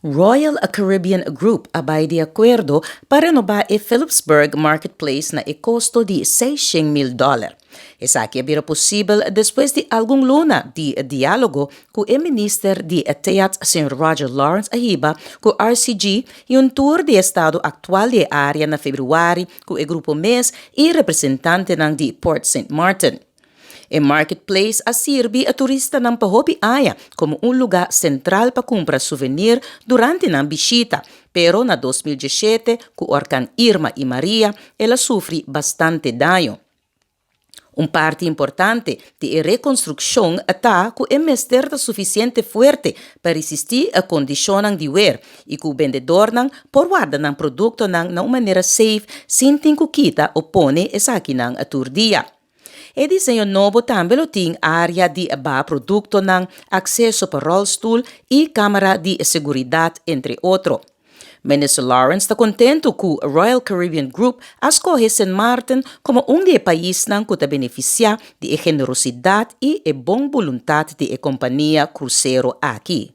Royal Caribbean Group a bai di akuerdo pa renobá e Philipsburg Marketplace na e kosto di seishent mil dòler. Esaki a bira posibel despues di algun luna di diálogo ku e minister di TEAT señor Roger Lawrence a hiba ku RCG i un tour di estado aktual di e área na febrüari ku e grupo mes i representantenan di Port Sint Maarten. E Marketplace a sirbi e turistanan pa hopi aña komo un lugá sentral pa kumpra suvenir durante nan bishita, pero na 2017 ku orkan Irma i Maria el a sufri bastante daño. Un parti importante di e rekonstrukshon ta ku e mester ta sufisiente fuerte pa risistí e kondishonnan di wer i ku bendedornan por warda nan produktonan na un manera safe sin tin ku kita o pone esakinan tur dia. E diseño nobo tambe lo tin área di baha produktonan, akseso pa ròlstul i kámara di seguridat, entre otro. Minister Lawrence ta kontentu ku Royal Caribbean Group a skohe Sint Maarten komo un di e paisnan ku ta benefisiá di e generosidat i e bon boluntat di e kompania krusero aki.